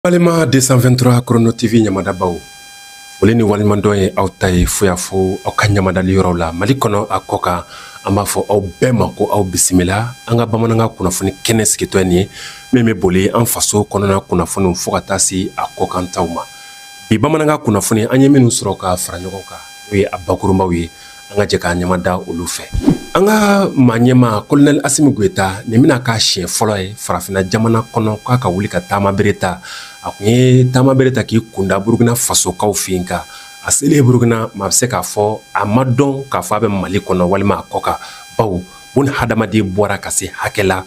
Balima 223 Chrono TV ɲamadabaw, foli ni waleɲumandɔn ye aw ta ye fo y'a fo aw ka ɲamadali yɔrɔw la Mali kɔnɔ a kɔ kan. An b'a fɔ aw bɛɛ ma ko aw bisimila an ka bamanankan kunnafoni kɛnɛ sigitɔ nin ye min bɛ boli an faso kɔnɔna kunnafoniw fo ka taa se a kɔkan taw ma. Bi bamanankan kunnafoni an ye minnu sɔrɔ ka fara ɲɔgɔn kan, n'o ye a bakurunbaw ye, an ka jɛ k'a ɲamada olu fɛ. An ka maa ɲɛmaa Colonel Assimi Goïta, nin bɛna k'a siɲɛ fɔlɔ ye farafinna jamana kɔnɔ k'a ka wuli ka taamabere ta. A kun ye taamabere ta k'i kunda Burukina fasokaw fɛ yen kan. A selen Burukina, maa bɛ se k'a fɔ a ma dɔn k'a fɔ a bɛ Mali kɔnɔ walima a kɔ kan, bawo buna hadamaden bɔra ka se hakɛ la,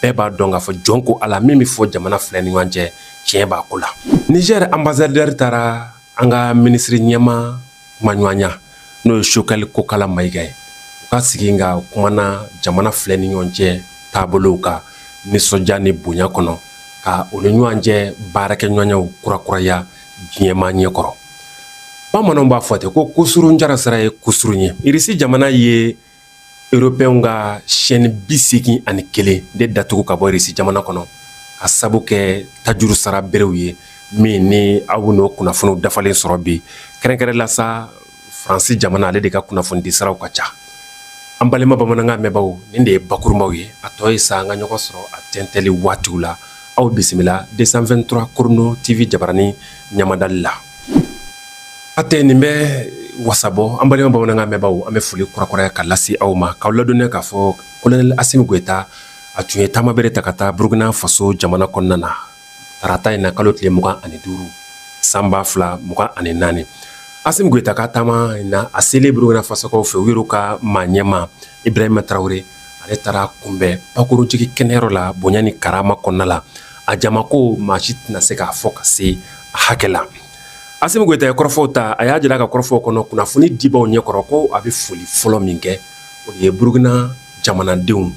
bɛɛ b'a dɔn k'a fɔ jɔn ko Ala min bɛ fɔ jamana fila ni ɲɔgɔn cɛ, tiɲɛ b'a ko la. Niger ambassadeur taara an ka minisiri ɲɛmaa kumaɲɔgɔnya, n'o ye Choguel Kokalla Maïga ye. U ka sigi ka kumana jamana fila ni ɲɔgɔn cɛ taabolow kan nisɔndiya ni bonya kɔnɔ, ka u ni ɲɔgɔn cɛ baarakɛɲɔgɔnyaw kurakuraya diɲɛmaa ɲɛkɔrɔ. Bamananw b'a fɔ ten ko kusurun jarasira ye kusurun ye. Irisi jamana ye européenw ka chaîne 81 de datugu ka bɔ Irisi jamana kɔnɔ ka sabu kɛ tajuru sara berew ye, min ni aw n'o kunnafoniw dafalen sɔrɔ bi. Kɛrɛnkɛrɛn la sa, Faransi jamana ale de ka kunnafoni di siraw ka ca. An balima bamanankan mɛnbaw, nin de ye bakurunbaw ye. A tɔ ye sa an ka ɲɔgɔn sɔrɔ a tɛntɛli waatiw la. Aw bisimila 223 Chrono TV jabarani ɲamadali la. A tɛ nin bɛ wasabɔ. An balima bamanankan mɛnbaw, an bɛ foli kurakuraya ka lase aw ma, k'aw ladɔnniya k'a fɔ Colonel Assimi Goïta a tun ye taamabere ta ka taa Burukina Faso jamana kɔnɔna na tarata in na, kalo tile 25 san 2024. Assimi Goïta ka taama in na, a selen Burukina Fasokaw fɛ, u yɛrɛw ka maa ɲɛmaa Ibrahima Traoré, ale taara kunbɛn pakurujigi kɛnɛyɔrɔ la bonya ni karama kɔnɔna la. A jamako maa si tɛna se k'a fɔ ka se a hakɛ la. Assimi Goïta ye kɔrɔfɔw ta, a y'a jira a ka kɔrɔfɔw kɔnɔ kunnafoni dibaw ɲɛkɔrɔ ko a bɛ foli fɔlɔ min kɛ, o de ye Burukina jamanadenw u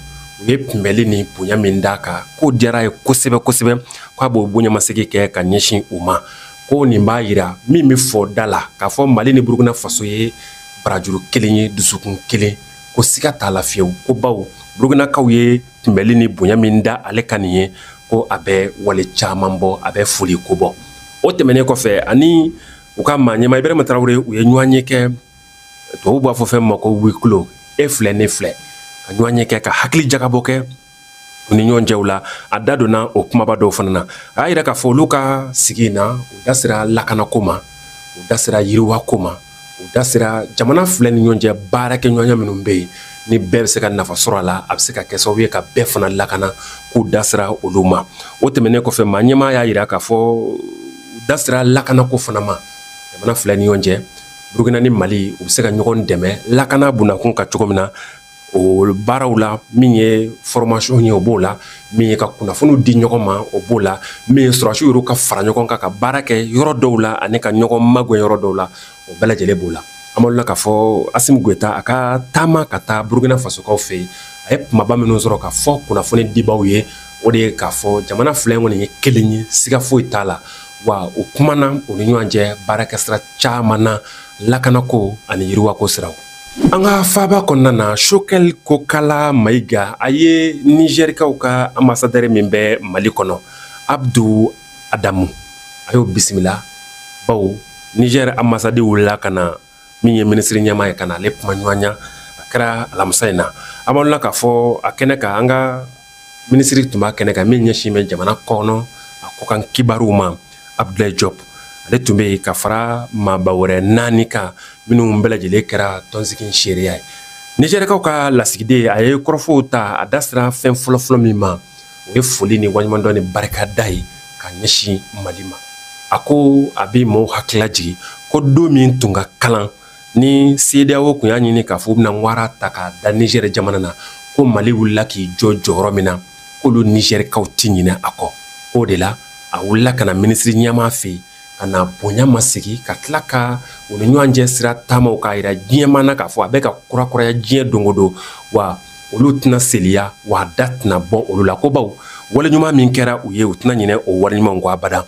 ye kunbɛli ni bonya min d'a kan, k'o diyara a ye kosɛbɛ kosɛbɛ, k'a b'o bonyamasegin kɛ ka ɲɛsin u ma. Ko nin b'a yira min bɛ fɔ da la k'a fɔ Mali ni Burukina Faso ye barajuru kelen ye, dusukun kelen, ko siga t'a la fiyewu, ko bawo Burukinakaw ye kunbɛli ni bonya min da ale kan nin ye, ko a bɛ wale caman bɔ, a bɛ foli ko bɔ. O tɛmɛnen kɔfɛ, ani u ka maa ɲɛmaa Ibrahima Traoré, u ye ɲɔgɔn ye kɛ, tubabu b'a fɔ fɛn min ma ko huis clos, e filɛ ne filɛ, ka ɲɔgɔn ye kɛ ka hakili jagabɔ kɛ u ni ɲɔgɔn cɛw la. A da donna o kumaba dɔw fana na. A y'a yira k'a fɔ olu ka sigi in na, u da sera lakanako ma, u da sera yiriwako ma, u da sera jamana fila ni ɲɔgɔn cɛ baarakɛɲɔgɔnya minnu bɛ yen ni bɛɛ bɛ se ka nafa sɔrɔ a la, a bɛ se ka kɛ sababu ye ka bɛɛ fana lakana, k'u da sera olu ma. O tɛmɛnen kɔfɛ, maa ɲɛmaa y'a yira k'a fɔ u da sera lakanako fana ma jamana fila ni ɲɔgɔn cɛ. Burukina ni Mali, u bɛ se ka ɲɔgɔn dɛmɛ lakana bunakun kan cogo min na o baaraw la, min ye formation ye o b'o la, min ye ka kunnafoniw di ɲɔgɔn ma o b'o la, min ye sɔrɔdasiw yɛrɛ ka fara ɲɔgɔn kan ka baara kɛ yɔrɔ dɔw la ani ka ɲɔgɔn magɛn yɔrɔ dɔw la, o bɛɛ lajɛlen b'o la. An b'a la k'a fɔ Assimi Goïta a ka taama ka taa Burukina Fasokaw fɛ yen, a ye kumaba minnu sɔrɔ ka fɔ kunnafoni dibaw ye, o de ye k'a fɔ jamana fila in kɔni ye kelen ye, siga foyi t'a la. Wa u kumana u ni ɲɔgɔn cɛ baarakɛsira caman na, lakanako ani yiriwako siraw. An ka faaba kɔnɔna na, Choguel Kokalla Maïga, a ye Nizɛrikaw ka ambassadeur min bɛ Mali kɔnɔ, Abdou Adamu, a y'o bisimila, bawo Niger ambassadeur wulila ka na min ye minisiri ɲɛmaa ye ka na ale kuma ɲɔgɔnya. A kɛra alamisa in na. An b'a la k'a fɔ a kɛnɛ kan, an ka minisiri tun b'a kɛnɛ kan min ɲɛsin bɛ jamana kɔnɔ a kɔkan kibaruw ma, Abdoulaye Diop, ale tun bɛ yen ka fara maaba wɛrɛ 4 kan minnu bɛɛ lajɛlen kɛra tɔnsigi seereya ye. Nizɛrikaw ka lasigiden, a ye kɔrɔfɔw ta, a da sera fɛn fɔlɔfɔlɔ min ma, o ye foli ni waleɲumandɔn ni barikada ye ka ɲɛsin Mali ma. A ko a bɛ maaw hakili lajigin ko don min tun ka kalan ni CEDEAO tun y'a ɲini k'a fɔ u bɛna wara ta k'a da Nizɛri jamana na, ko Mali wulila k'i jɔ jɔyɔrɔ min na, k'olu Nizɛrikaw ti ɲinɛ a kɔ. K'o de la a wulila ka na minisiri ɲɛmaa fɛ yen ka na bonya masegin, ka tila ka u ni ɲɔgɔn cɛ sira taamaw k'a yira diɲɛmaa na k'a fɔ a bɛ ka kurakuraya diɲɛ don o don, wa olu tɛna seliya, wa a da tɛna bɔ olu la, ko bawo wale ɲuman min kɛra u ye, u tɛna ɲinɛ o wale ɲumanw kɔ abada.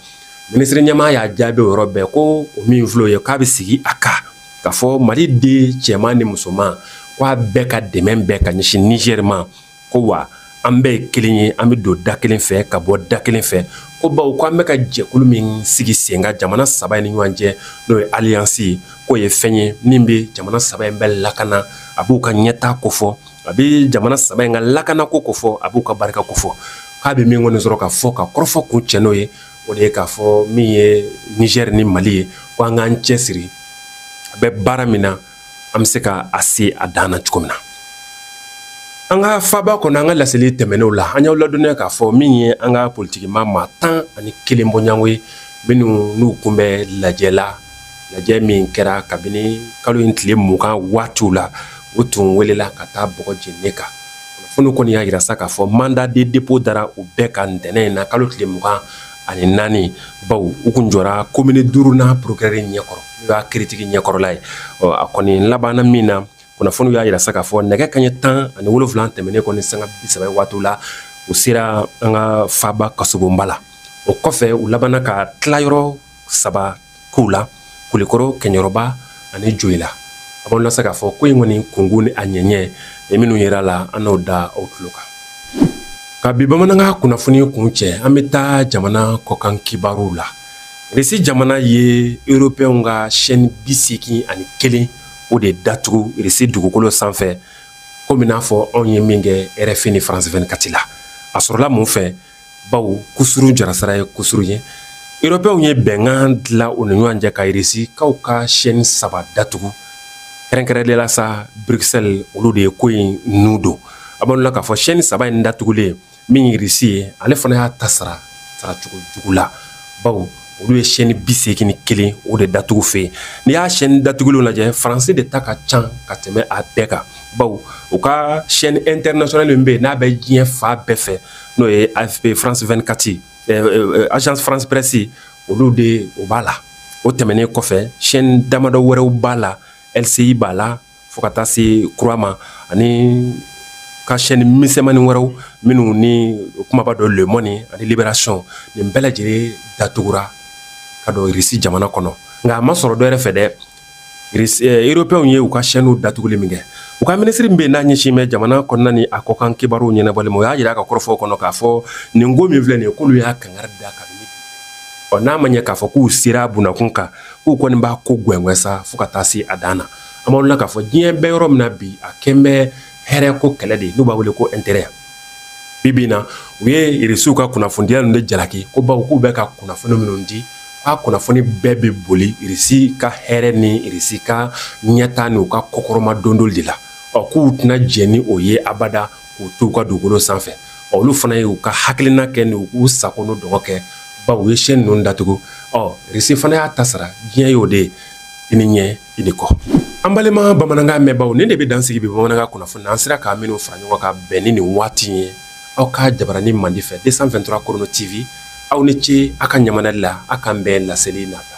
Minisiri ɲɛmaa y'a jaabi o yɔrɔ bɛɛ ko o min filɛ o ye, k'a bɛ sigi a kan k'a fɔ Mali den cɛman ni musoman, k'a bɛɛ ka dɛmɛ bɛɛ ka ɲɛsin Nizɛri ma, ko wa an bɛɛ ye kelen ye, an bɛ don da kelen fɛ ka bɔ da kelen fɛ, Ko bawo ko an bɛ ka jɛkulu min sigi sen kan jamana saba in ni ɲɔgɔn cɛ, n'o ye alliance ye, k'o ye fɛn ye min bɛ jamana saba in bɛɛ lakana, a b'u ka ɲɛtaa kofɔ, a bɛ jamana saba in ka lakanako kofɔ, a b'u ka barika kofɔ. K'a bɛ min kɔni sɔrɔ ka fɔ ka kɔrɔfɔ kun cɛ n'o ye, o de ye k'a fɔ min ye Niger ni Mali ye, ko an k'an cɛsiri a bɛ baara min na, an bɛ se ka a se a dan na cogo min na. An ka faba kɔnɔ, an ka laseli tɛmɛnenw la, an y'aw ladɔnniya k'a fɔ min ye an ka politikima maa 11 bɔɲɔgɔnko ye, minnu n'u kun bɛ lajɛ la, lajɛ min kɛra kabini kalo in tile 20 waatiw la, u tun welela ka taa bɔgɔ jeninen kan. Kunnafoniw kɔni y'a jira sa k'a fɔ mandat de dépôt dara u bɛɛ kan ntɛnɛn in na, kalo tile 24, bawo u kun jɔra commune duurunan procureur ɲɛkɔrɔ, n'o y'a kiiritigi ɲɛkɔrɔla ye. Ɔ, a kɔni labanna min na, kunnafoniw y'a jira sa k'a fɔ nɛgɛ kanɲɛ 17 tɛmɛnen kɔni sanga 30 waatiw la, u sera an ka faba kasobonba la. O kɔfɛ, u labanna ka tilayɔrɔ 3 k'u la, Kulikɔrɔ, Kɛɲɛrɔba ani Joyila. A b'aw lase k'a fɔ ko in kɔni kunkun ni a ɲɛɲɛ ye minnu yera la, an n'o da aw tulo kan. Ka bi bamanankan kunnafoni kun cɛ, an bɛ taa jamana kɔkan kibaruw la. Irisi jamana ye européenw ka chaîne 81 o de datugu Irisi dugukolo sanfɛ, komi n'a fɔ anw ye min kɛ RFI ni France 24 la. A sɔrɔla mun fɛ? Bawo kusuru jarasara ye kusuru ye. Européenw ye bɛnkan dilan u ni ɲɔgɔn cɛ ka Irisikaw ka chaîne 3 datugu, kɛrɛnkɛrɛnnenya la sa Bruxelles, olu de ye ko in nu don. A b'aw la k'a fɔ chaîne 3 in datugulen, min ye Irisi ye, ale fana y'a ta sara saracogo jugu la, bawo olu ye chaîne 81 o de datugu fɛ yen. N'i y'a chaîne datugulenw lajɛ, Faransi de ta ka ca ka tɛmɛ a bɛɛ kan, bawo u ka chaîne internationale min bɛ yen n'a bɛ diɲɛ fan bɛɛ fɛ, n'o ye AFP, France 24, Agence France Presse, olu de o b'a la. O tɛmɛnen kɔfɛ, chaîne damadɔ wɛrɛw b'a la, LCI b'a la, fo ka taa se kura ma, ani ka chaîne misɛnmanin wɛrɛw minnu ni kumaba dɔ Le Monde ani Libération. Nin bɛɛ lajɛlen datugura ka don Irisi jamana kɔnɔ. Nka a ma sɔrɔ dɔ yɛrɛ fɛ dɛ. Européenw ye u ka chaîne datuguli min kɛ, u ka minisiri min bɛ yen n'a ɲɛsin bɛ jamana kɔnɔna ni a kɔkan kibaruw ɲɛnabɔli ma, o y'a jira a ka kɔrɔfɔw kɔnɔ k'a fɔ nin ko min filɛ nin ye, k'olu y'a kangari da kabini. Ɔ, n'a ma ɲɛ k'a fɔ k'u sera bunakun kan, k'u kɔni b'a ko gɛngɛn sa fo ka taa se a dan na. An b'aw la k'a fɔ diɲɛ bɛɛ yɔrɔ min na bi, a kɛn bɛ hɛrɛ ko kɛlɛ de ye, n'u b'a wele ko intérêt. Bi bi in na, u ye Irisiw ka kunnafonidila ninnu de jalaki ko bawo k'u bɛ ka kunnafoni minnu di, k'a kunnafoni bɛɛ bɛ boli Irisi ka hɛrɛ ni Irisi ka ɲɛtaa ni u ka kɔkɔrɔma dondoli de la. Ɔ, k'u tɛna jɛn ni o ye abada k'u to u ka dugukolo sanfɛ. Ɔ, olu fana ye u ka hakilina kɛ ni u sago n'u dɔgɔ kɛ, bawo u ye chaîne ninnu datugu. Ɔ, Irisi fana y'a ta sara, diɲɛ y'o de ye, i ni ɲɛ i ni kɔ. An balima bamanankan mɛnbaw, nin de bɛ dan sigi bi bamanankan kunnafoni na. An sera k'a minnu fara ɲɔgɔn kan bɛn ni nin waati ye aw ka jabarani mandi fɛ, 223 Chrono TV. Aw ni ce a ka ɲamanali la, a k'an bɛn laseli nata.